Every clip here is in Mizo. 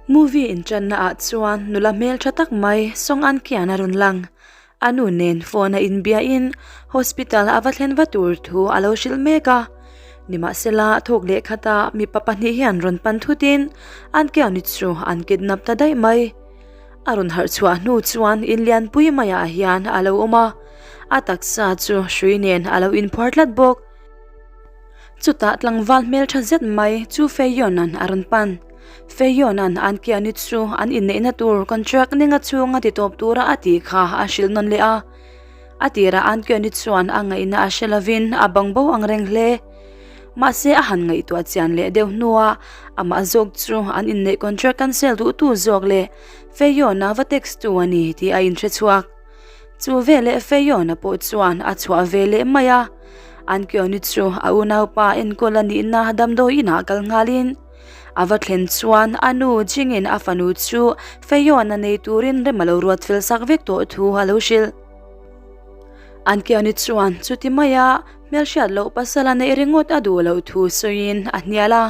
Movie inṭanna ah chuan nula hmelṭha tak mai Song An Kian a rawn lang. A nu nen phone a inbia in hospital a va thlen va tur thu a lo hrilh mek a. Nimahsela thawk leh khata mipa pahnih hian rawn pan thut in an Kiani chu an kidnap ta daih mai. A rawn harh chhuah hnu chuan in lianpui maiah hian a lo awm a, a taksa chu hrui nen a lo inphuar tlat bawk. Chutah tlangval hmeltha zet mai chu Feiyona'n a rawn pan. Feiyona'n an Keanu chu an inneihna tur contract nenga chhunga titawp tura a tih kha a hrilh nawn leh a. A tirah an Keanu chuan a ngaihna a hre lovin a bang bo ang reng hle. Mahse a han ngaihtuah chian leh deuh hnuah amah zawk chu an inneih contract cancel duhtu zawk leh Feiyona va text tu a ni tih a inhre chhuak. Chu veleh Feiona pawh chuan a chhuah ve leh mai a, Ankioni chu a unaupa enkawl a nihna damdawi inah kal nghalin a va thlen chuan a nu Jingin a fanu chu Feiona nei turin rem a lo ruat fel sak vek tawh thu a lo hrilh. Ankioni chuan chuti maia hmelhriat loh pasal a neih ringawt a duh loh thu sawiin a hnial a.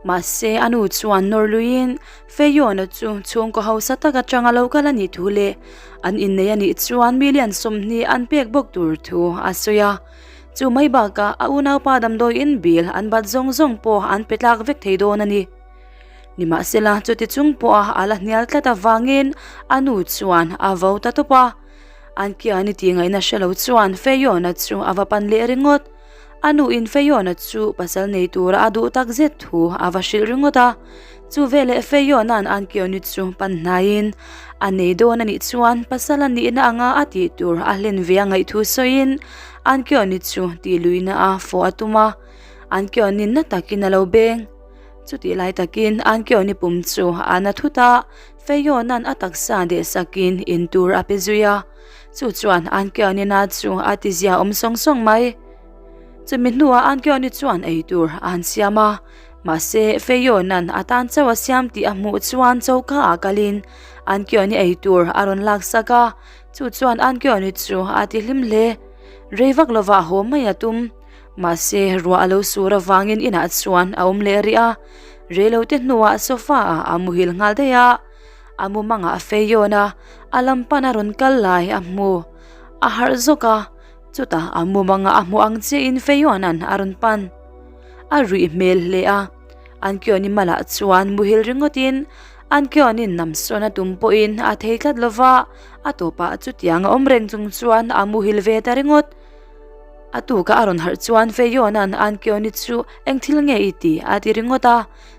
Mahse, a nu chuan nawr luiin Feiona chu chhungkaw hausa tak atanga lo kal a nih thu leh an innei a nih chuan million 20 an pek bawk tur thu a sawi a. Chu mai bakah a unaupa damdawiin bill an bat zawng zawng pawh an pe tlak vek thei dawn a ni. Nimahsela, chuti chung pawha a la hnial tlat avangin a nu chuan a vo ta tawp a. An kiani tih ngaihna hre lo chuan Feiona chu a va pan leh ringawt. A nu in Feiona chu pasal nei tura a duh tak zet thu a va hrilh ringawt a. Chu veleh Feiona'n an Kioni chu pan hnaiin a nei dawn a nih chuan pasal a nihna anga a tih tur a hlen ve a ngaih thu sawiin an Kioni chu tih luihna a fawh a tum a. An Kioni'n na takin a lo beng. Chutih lai takin an Kioni pum chu a na thut a, Feiona'n a taksa dehsakin in tur a pe zui a. Chu chuan Ankianina chu a ti zia awm sawng sawng mai. Chumi hnuah Ankiani chuan ei tur a han siam a, mahse Feiona'n a tan chauh a siam tih a hmuh chuan choka ah kalin Ankiani ei tur a rawn lak sak a, chu chuan Ankiani chu a ti hlim hle. Rei vak lovah haw mai a tum. Mahse ruah a lo sur avangin inah chuan a awm leh rih a, reilote hnuah sofa ah a muhil nghal daih a. A mumangah a fei yawn a, a lam pan a rawn kal lai a hmu. A harh zawk a, chutah a mumangah a hmuh ang chiahin fei yawna'n a rawn pan. A ruih hmel hle a, an Kioni malah chuan muhil ringawtin an Kioni'n namsawn a tum pawhin a thei tlat lo va, a tawpah chutiang a awm reng chung chuan a muhil ve ta ringawt. A tuka a rawn harh chuan fei yawna'n an Kioni chu eng thil nge i ti a ti ringawt a.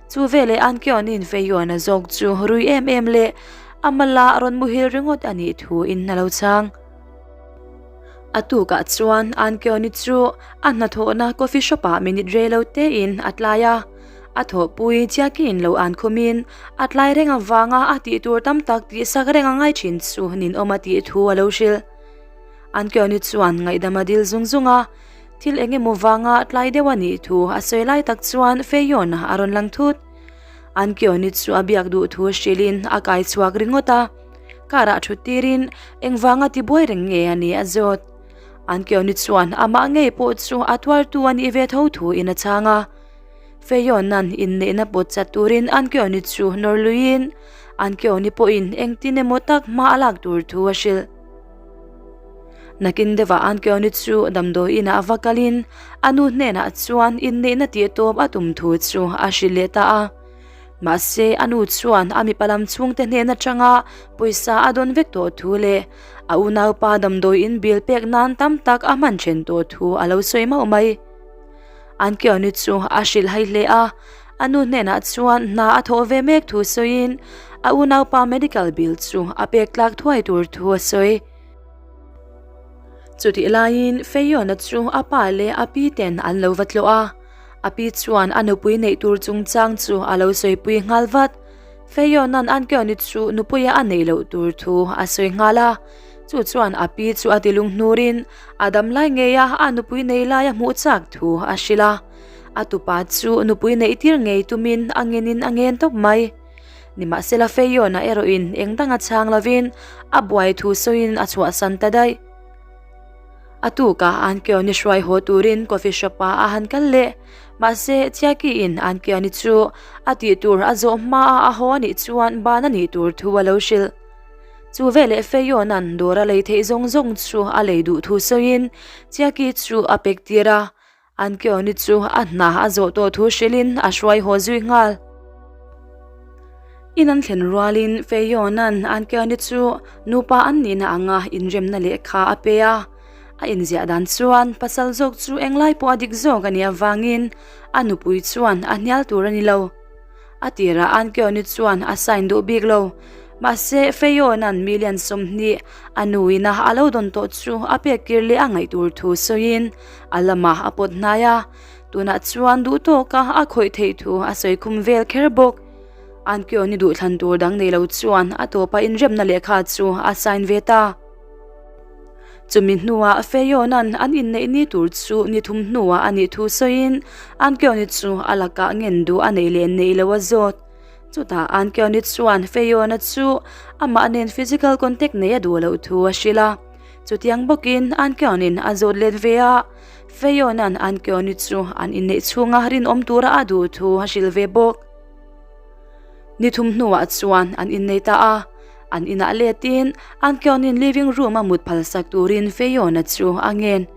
Chu veleh an Keonin Feiona zawk chu rui em em leh a mala rawn muhil ringawt a nih thu in a lo chhang. A tukah chuan an Keoni chu a hnathawhna coffee shop ah minute rei lo te in a tlai a, a thawhpui Chiakiin lo an khumin a tlai reng avanga a tih tur tam tak tihsak reng a ngai thin chu ninawm a tih thu a lo hrilh. An Keoni chuan ngaihdam a dil zung zung a. Thil eng emaw vanga tlai deuh a nih thu a sawi lai tak chuan Feion a rawn lang thut. An Kioni chu a biak duh thu hrilhin a kai chhuak ringawt a. Car ah thut tirin eng vanga tibuai reng nge a nih a zawt. An Kioni chuan amah ngei pawh chu a tuartu a nih ve tho thu in a chhang a. Feiona'n inneihna pawt chat turin An Kioni chu nawr luiin An Kioni pawhin engtin emaw tak hma a lak tur thu a hrilh. Nakin deuhah Ankioni chu damdawi inah va kalin a nu hnenah chuan inneihna tih tawp a tum thu chu a hrilh leh ta a. Mahse, a nu chuan a mipa lam chhungte hnen atanga pawisa a dawn vek tawh thu leh a unaupa damdawi in bill pek nan tam tak a hman then tawh thu a lo sawi mauh mai. Ankioni chu a hrilh hai hle a, a nu hnenah chuan hna a thawh ve mek thu sawiin a unaupa medical bill chu a pek tlak thuai tur thu a sawi. Chutih laiin Feiona chu a pa leh a pi ten an lo va tlawh a, a pi chuan a nupui neih tur chungchang chu a lo sawipui nghal vat. Feiona'n Ankioni chu nupuia a neih loh tur thu a sawi nghal a, chu chuan a pi chu a ti lunghnurin a dam lai ngeia a nupui nei laia hmuh chak thu a hrilh a. A tupa chu nupui neih tir ngei tumin a ngenin a ngen tawp mai. Nimahsela Feiona erawhin eng danga chhang lovin a buai thu sawiin a chhuahsan ta daih. A tukah an Keoni hruai haw turin coffee shop ah a han kal leh. Mahse, Chiaki-in an Kiani chu a tih tur a zawh hmaa a haw a nih chuan ban a nih tur thu a lo hrilh. Chu veleh Feiyona'n dawr a lei theih zawng zawng chu a lei duh thu sawiin Chiaki chu a pek tir a, an Kiani chu a hna a zawh tawh thu hrilhin a hruai haw zui nghal. In an thlen rualin Feiyona'n an Kiani chu nupa an nihna anga inremna lehkha a pe a. A inziah dan chuan pasal zawk chu englai pawh a dik zawk a nih avangin a nupui chuan a hnial tur a ni lo. A tirah Ankeoni chuan a sign duh bik lo. Mahse, Feiona'n million 20 a nuina a lo dawn tawh chu a pek kir leh a ngaih tur thu sawiin a lamah a pawt hnai a. Tunah chuan duh tawka a khawih theih thu a sawi khum vel kher bawk. Ankeoni duhthlan tur dang nei lo chuan a tawpa inremna lehkha chu a sign ve ta. Chumi hnuah Feiona'n an inneih ni tur chu ni thum hnuah a nih thu sawiin Ankeoni chu a lakah ngen duh a neih leh neih lo a zawt. Chutah Ankeoni chuan Feiona chu amah nen physical contact nei a duh loh thu a hrilh a. Chutiang bawkin Ankeoni'n a zawt let ve a, Feiona'n Ankeoni chu an inneih chhunga rinawm tura a duh thu a hrilh ve bawk. Ni thum hnuah chuan an innei ta a, an inah letin Ankeonin living room a mut phal sak turin Feiona chu a ngen.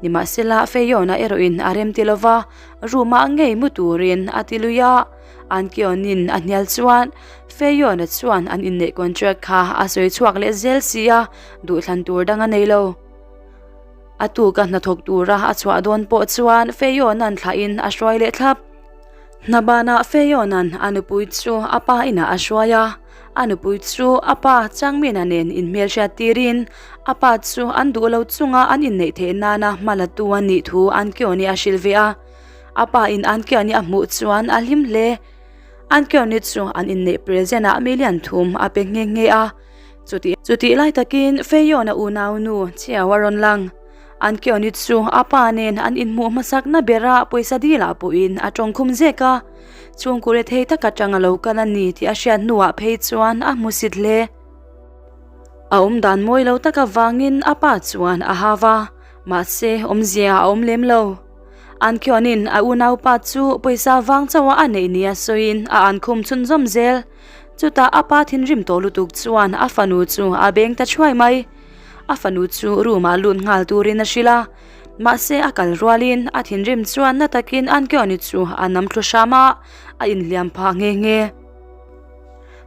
Nimahsela Feiona erawhin a rem ti lova, room ah ngei mu turin a ti lui a. Ankeonin a hnial chuan Feiona chuan an inneih contract kha a sawi chhuak leh zel si a, duhthlan tur dang a nei lo. A tuka hnathawk tura a chhuah dawn pawh chuan Feiona'n thlahin a hruai leh thlap. Hna banah Feiona'n a nupui chu a pa inah a hruai a, a nupui chu a pa Changmina nen inhmelhriat tirin a pa chu an duh lo chunga an inneih theih nana hma la tu a nih thu Ankeoni a hrilh ve a. A pa in Ankeoni a hmuh chuan a hlim hle. Ankeoni chu an inneih present ah million thum a pe nghe nghe a. Chutih chutih lai takin Feiona unaunu Chiao a rawn lang. An Keoni chu a pa nen an inhmuh hmasakna bera pawisa dilah pawhin a tawngkhum zek a. Chhungkaw rethei tak atang a lo kal a ni tih a hriat hnuah phei chuan a hmusit hle. A awmdan mawi lo tak avangin a pa chuan a hau a, mahse awmzia a awm lem lo. An Keonin a unaupa chu pawisa vang chauha a neih nia sawiin a ankhum chhunzawm zel. Chutah a pa thinrim tawh lutuk chuan a fanu chu a beng ta thuai mai. A fanu chu room ah lut nghal turin a hrilh a, mahse a kal rualin a thinrim chuan na takin Ankeoni chu a nam thlu hram a, a inhliam phah nghe nghe.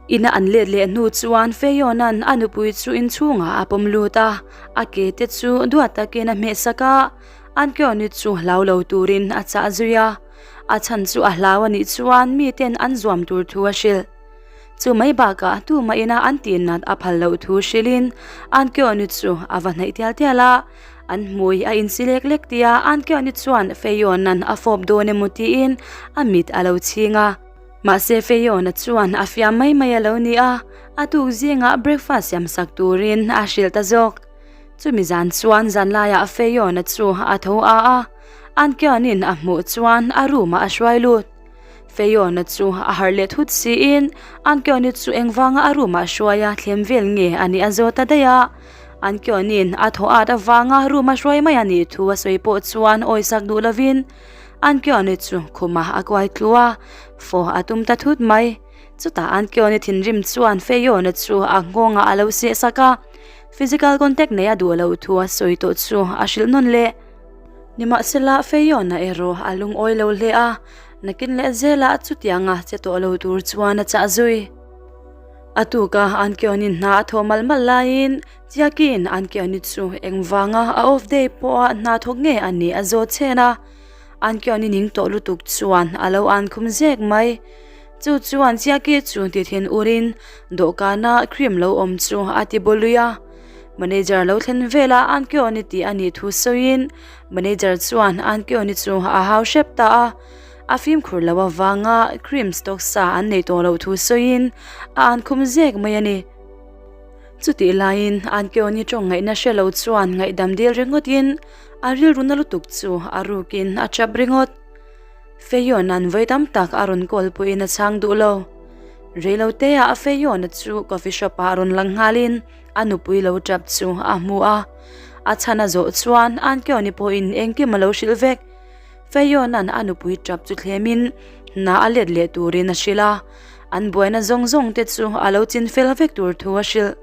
Ina an let leh hnu chuan Feiona'n a nupui chu inchhungah a pawm lut a, a ke te chu duat takin a hmeh sak a, Ankeoni chu hlau lo turin a chah zui a. A chhan chu a hlau a nih chuan miten an zuam tur thu a hrilh. Chu mai bakah tumah ina an tih nat a phal loh thu hrilhin Ankeoni chu a va hnaih tial tial a, an hmui a insi lek lek tia Ankeoni chuan Feiona'n a fawp dawn emaw tiin a mit a lo chhing a. Mahse Feiona chuan a fiam mai mai a lo ni a, a tuk zingah breakfast siam sak turin a hrilh ta zawk. Chumi zan chuan zanlaiah Feiona chu a tho a a. Ankianin a hmuh chuan a room ah a hruai lut. Feiona chu a harh leh thut siin Ankiani chu engvanga a room ah hruai a thlem vel nge a nih a zawt ta daih a. Ankianin a thaw at avanga room a hruai mai a nih thu a sawi pawh chuan awisak duh lovin Ankiani chu khumah a kuai tlu a, fawh a tum ta thut mai. Chutah Ankiani thinrim chuan Feiona chu a nghawngah a lo seh sak a, physical contact nei a duh loh thu a sawi tawh chu a hrilh nawn leh. Nimahsela, Feiona erawh a lungawi lo hle a, nakin leh zelah chutianga che tawh lo tur chuan a chah zui. A tuka Ankeonin hna a thawh malh malh laiin Chiakiin Ankeoni chu engvanga a off day pawha hna thawk nge a nih a zawt chhen a, Ankeoni ning tawh lutuk chuan a lo ankhum zek mai. Chu chuan Chiaki chu ti thin urin dawhkana cream lo awm chu a ti baw lui a. Manager lo thlen velah Ankeoni tih a nih thu sawiin manager chuan Ankeoni chu a hau hrep ta a. A fimkhur loh avanga cream stock sa an nei tawh loh thu sawiin a ankhum zek mai a ni. Chutih laiin Ankeoni tawng ngaihna hre lo chuan ngaihdam dil ringawtin a rilru na lutuk chu a rukin a tap ringawt. Feiona'n vawi tam tak a rawn call pawhin a chhang duh lo. Reiloteah Feiona chu coffee shop ah rawn lang nghalin a nupui lo tap chu a hmu a. A chhan a zawh chuan Ankeoni pawhin engkim a lo hrilh vek. Feiona'n a nupui tap chu thlemin hna a let leh turin a hrilh a, an buaina zawng zawng te chu a lo chin fel vek tur thu a hrilh.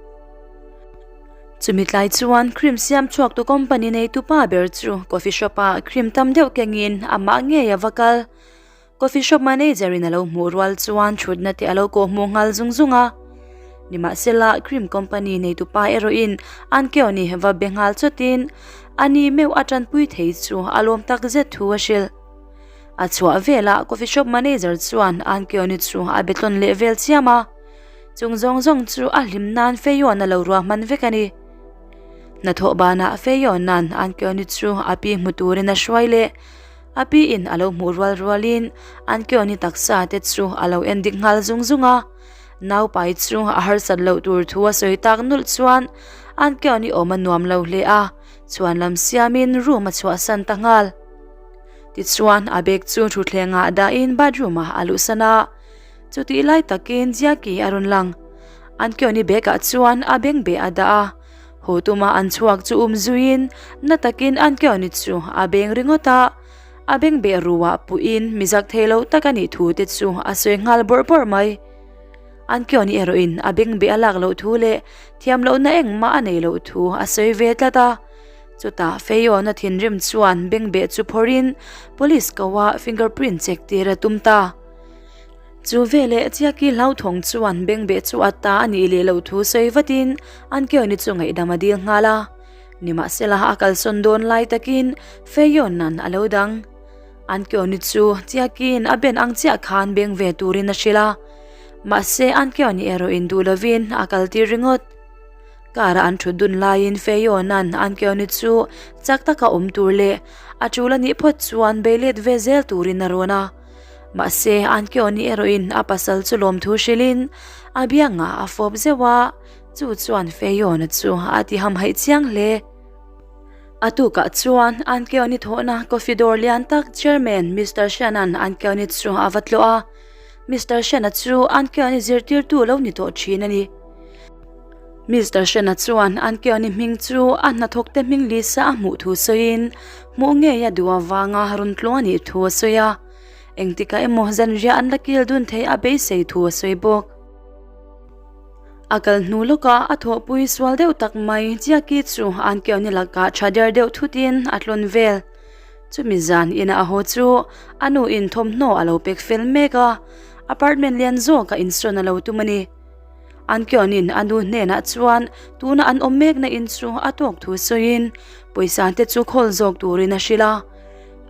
Chumi tlai chuan cream siam chhuaktu company neitu pa ber chu coffee shop ah cream tam deuh kengin amah ngei a va kal. Coffee shop manager in a lo hmuh rual chuan thutna te a lo kawh hmuh nghal zung zung a. Nimahsela cream company neitu pa erawhin an Keoni va be nghal chawtin a ni meuh a tanpui thei chu a lawm tak zet thu a hrilh. A chhuah velah coffee shop manager chuan an Keoni chu a be tlawn leh vel chiam a. Chung zawng zawng chu a hlim nan Feioan a lo ruahman vek a ni. Hnathawh banah Feioanan an Keoni chu a pi hmu turin a hruai leh. A pi in a lo hmuh rual rual in an Keoni taksa te chu a lo en dik nghal zung zung a. Naupai chu a harsat loh tur thu a sawi tak nulh chuan an Keoni awm a nuam lo hle a, chhuan lam siam in room a chhuahsan ta nghal. Tichuan a bag chu thutthleng ah dah in bathroom ah a luhsan a. Chutih lai takin Jackie a rawn lang. An Keoni bag ah chuan a bengbeh a dah a. Haw tuma an chhuak chu um zuiin na takin an Keoni chu a beng ringawt a. A bengbeh ruah puhin mi zak thei lo tak a nih thu te chu a sawi nghal bawrh bawrh mai. An Keoni erawhin a bengbeh a lak loh thu leh thiam lohna engmah a nei loh thu a sawi ve tlat a. Chutah Feiona thinrim chuan bengbeh chu phawrhin police koa fingerprint check tir a tum ta. Chu veleh Chiaki hlauthawng chuan bengbeh chu a ta a nih leh loh thu sawi vatin an Keoni chu ngaihdam a dil nghal a. Nimahsela a kalsawn dawn lai takin Feiona'n a lo dang. An Keoni chu Chiaki'n a ben ang chiah khan beng ve turin a hrilh a. Mahse an Keoni erawhin duh lovin a kaltir ringawt. Car a an thut dun laiin Feiona'n an Keoni chu chak taka awm tur leh a tul a nih phawt chuan bei let ve zel turin a rawn a. Mahse, Ankeoni erawhin a pasal chu lawmthu hrilhin a biangah a fawp zeuh a, chu chuan Feiona chu a ti hamhaih chiang hle. A tukah chuan Ankeoni thawhna coffee dawr lian tak chairman Mister Shen-a'n Ankeoni chu a va tlawh a, Mister Shen-a chu Ankeoni zirtirtu lo ni tawh thin a ni. Mister Shen-a chuan Ankeoni hming chu a hnathawkte hming Lisa a hmuh thu sawiin hmuh ngei a duh avanga rawn tlawng a nih thu a sawi a. Engtikah emaw zanriah an la kil dun thei a beisei thu a sawi bawk. A kal hnu lawkah a thawhpui sual deuh tak mai Chiaki chu Ankeoni lakah tha der deuh thutin a tlawn vel. Chumi zan ina a haw chu a nu in thawmhnaw a lo pek fel mek a, apartment lian zawk a insawn a lo tum a ni. An Kyonin a nu hnenah chuan tuna an awm mekna in chu a tawk thu sawiin pawisa te chu khawl zawk turin a hrilh a.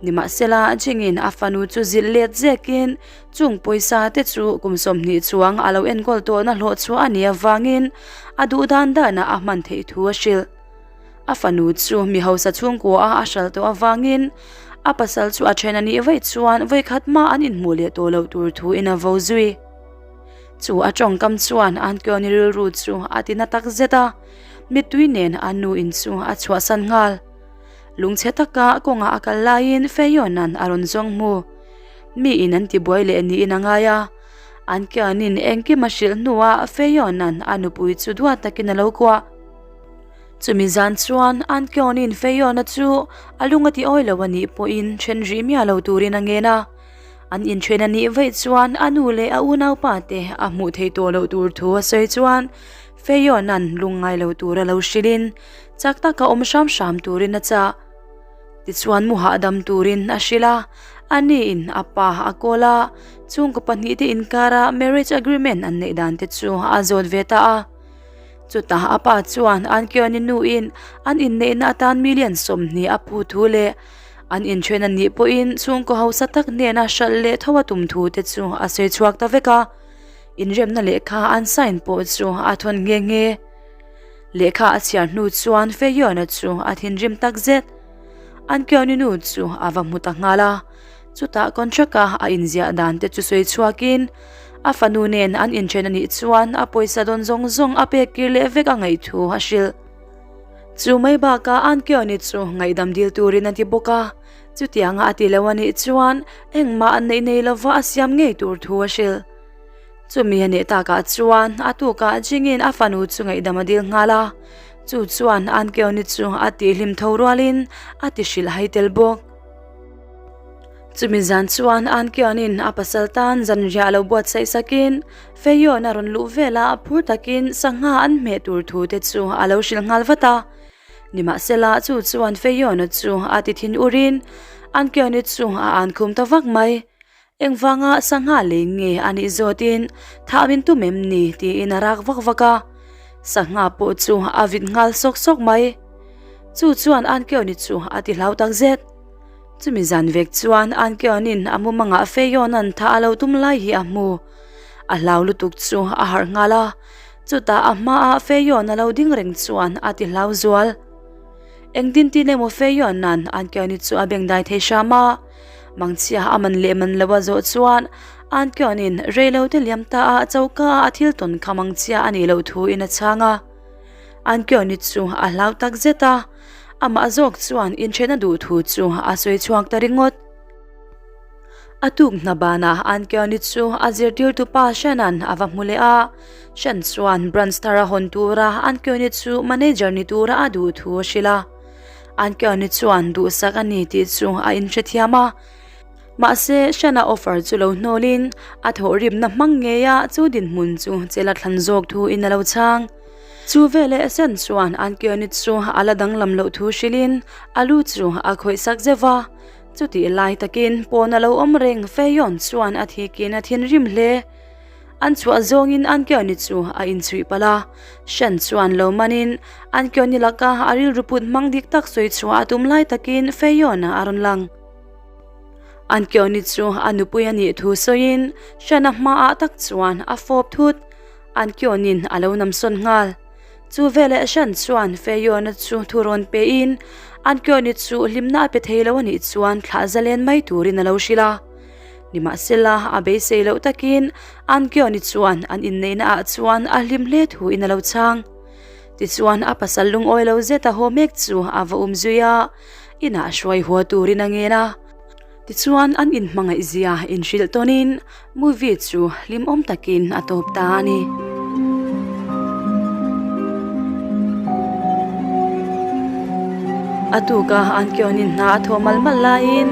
Nimahsela Jingin a fanu chu zilh let zekin chung pawisa te chu kum 20 chuang a lo enkawl tawhna hlawh chhuah a nih avangin a duh dan danah a hman theih thu a hrilh. A fanu chu mi hausa chhungkua a a hral tawh avangin a pasal chu a then a nih vaih chuan vawikhat hma an inhmuh leh tawh loh tur thuin a vo zui. Chu a tawngkam chuan Ankeoni rilru chu a ti na tak zet a, mittui nen a nu in chu a chhuahsan nghal. Lungchhe taka kawngah a kal laiin Feiona'n a rawn zawng hmu. Miin an tibuai leh niin a ngai a, Ankeoni'n engkim a hrilh hnuah Feiona'n a nupui chu duat takin a lo kuah. Chumi zan chuan Ankeoni'n Feiona chu a lung a ti awi lo a nih pawhin then rih miah lo turin a ngen a. An inthen a nih vaih chuan a nu leh a unaupa te a hmuh theih tawh loh tur thu a sawi chuan Feiona'n lungngai lo tura lo hrilhin chak taka awm hram hram turin a chah. Tichuan mu hahdam turin a hrilh a, ani in a pa a kawl a, chhungkaw pahnihte inkara marriage agreement an neih dan te chu a zawt ve ta a. Chutah a pa chuan Ankeoni nuin an inneihna atan million 20 a phu thu leh an inthen a nih pawhin chhungkaw hausa tak hnena hralh leh tho a tum thu te chu a sawi chhuak ta vek a, inremna lehkha an sign pawh chu a thawn nghe nghe. Lehkha a chhiar hnu chuan Feiona chu a thinrim tak zet. Ankeoni nu chu a va hmu ta nghal a. Chutah contract-a a inziah dan te chu sawi chhuakin a fanu nen an inthen a nih chuan a pawisa dawn zawng zawng a pek kir leh vek a ngaih thu a hrilh. Chu mai bakah Ankeoni chu ngaihdam dil turin a ti bawk a, chutianga a ti lo a nih chuan engmah an neih nei lova a siam ngei tur thu a hrilh. Chumi a nih takah chuan a tukah Jingin a fanu chu ngaihdam a dil nghal a, chu chuan Ankeoni chu a tihhlim tho rualin a ti hrilh hai tel bawk. Chumi zan chuan Ankianin a pasal tan zanriah a lo buatsaih sakin Feion a rawn luh velah phur takin sangha an hmeh tur thu te chu a lo hrilh nghal vat a. Nimahsela chu chuan Feiona chu a ti thin urin Ankiani chu a an khum ta vak mai. Engvanga sangha lei nge a nih zawtin thah min tum em ni tiin a rak vak vak a. Sangha pawh chu a vit nghal sawk sawk mai. Chu chuan Ankiani chu a ti hlau takzet. Chumi zan vek chuan Ankianin a mumangah Feiona'n tha a lo tum lai hi a hmu. A hlau lutuk chu a harh nghal a, chutah a hmaah Feion a lo ding reng chuan a ti hlau zual. Engtin tin emaw Feiona'n Ankiani chu a bengdai thei hram a, mangchhia a man leh man lo a zawh chuan Ankianin reilote liam ta a choka a a thil tawn kha mangchhia a nih loh thuin a chhang a. Ankiani chu a hlau tak zet a. Amah zawk chuan inṭhen a duh thu chu a sawi chhuak ta ringawt. A tuk hna banah Ankiani chu a zirtirtu pa Shannon a va hmu leh a. Shan chuan branch thar a hawn tura Ankiani chu manager ni tura a duh thu a hrilh a. Ankiani chuan duhsak a ni tih chu a inhrethiam a. Mahse, Shana offer chu lo hnawlin a thawhrimna hmang ngeia chu dinhmun chu chela thlan zawk thuin a lo chhang. Chu veleh Sen chuan Ankioni chu a la danglam loh thu hrilhin a lu chu a khawih sak zeuh va. Chutih lai takin pawn a lo awm reng Feyon chuan a thikin a thinrim hle. An chhuah zawngin Ankioni chu a inchhuih palh a. Shan chuan lo manin Ankioni laka a rilru put hmang dik tak sawi chhuah a tum lai takin Feyon-a a rawn lang. Ankioni chu a nupui a nih thu sawiin Shana hmaah tak chuan a fawp thut. Ankionin a lo namsawn nghal. Chu veleh Shan chuan Feiona chu thu rawn pein Ankioni chu hlimna a pe thei lo a nih chuan thlah zalen mai turin a lo hrilh a. Nimahsela a beisei loh takin Ankioni chuan an inneihna ah chuan a hlim hle thuin a lo chhang. Tichuan a pasal lungawi lo zet a haw mek chu a va um zui a. Inah hruai haw turin a ngen a, tichuan an inhmangaih zia inhrilh tawnin movie chu hlimawm takin a tawp ta a ni. A tuka an kiawnin hna a thawh mal mal laiin.